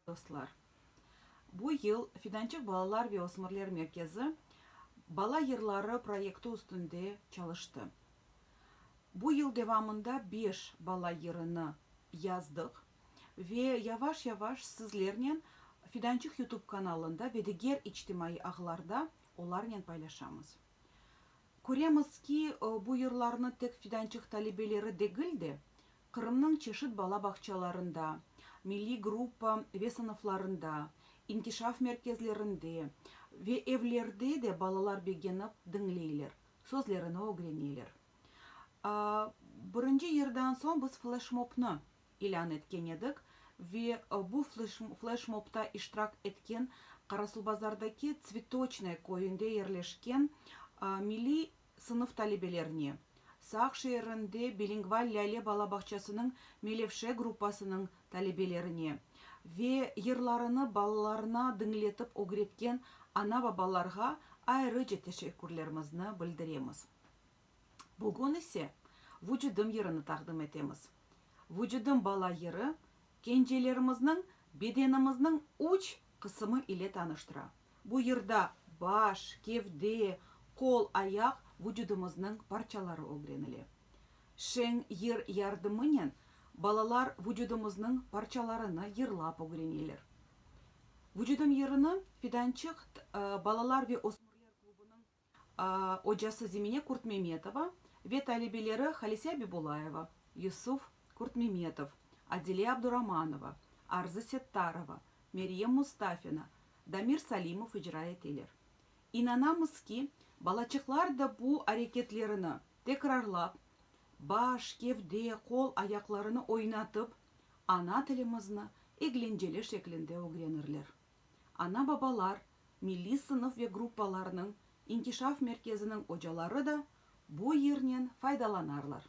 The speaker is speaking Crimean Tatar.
Dostlar, bu yıl Fidançıq balalar ve ösmürler merkezi Bala yırları proyekti üstünde çalıştı. Bu yıl devamında beş bala yırını yazdıq ve yavaş-yavaş sizlernen Fidançıq YouTube kanalında ve diger içtimaiy ağlarda olarnen paylaşamız. Köremiz ki, bu yırlarnı tek Fidançıq talebeleri degil de, Qırımnıñ çeşit bala bağçalarında, milliy gruppa ve sınıflarında, inkişaf merkezlerinde ve evlerde de balalar begenip diñleyler, sözlerini ögreneler. Birinci yırdan soñ biz fleşmobnı ilân etken edik ve bu fleşmobta iştirak etken Qarasuvbazardaki Tsvetoçnoye köyünde yerleşken milliy sınıf talebelerine, Saq şeerinde bilingval Lâle bala bağçasınıñ Melevşe gruppasınıñ talebelerine ve yırlarını balalarına diñletip ögretken ana-babalarğa ayrıca teşekkürlerimizni bildiremiz. Bugün ise Vucudım yırını taqdim etemiz. Vucudım bala yırı kencelerimizniñ bedenimizniñ üç qısımı ile tanıştıra. Bu yırda baş, kevde, qol, ayaq vucudımıznıñ parçaları ögrenile. Şeñ yır yardımınen balalar vucudımıznıñ parçalarını yırlap ögreneler. Vucudım yırını Fidançıq balalar ve ösmürler klubınıñ ocası Zemine Kurtmemetova ve talebeleri Halise Abibulayeva, Yusuf Kurtmemetov, Adile Abduramanova, Arzı Settarova, Meryem Mustafina, Damir Salimov icra eteler. İnanamız ki, balaçıqlar da bu areketlerini tekrarlap, baş, kevde, qol, ayaqlarını oynatıp, ana tilimizni eglenceli şeklinde ögrenirler. Ana-babalar, milliy sınıf ve gruppalarnıñ, inkişaf merkeziniñ ocaları da bu yırnen faydalanarlar.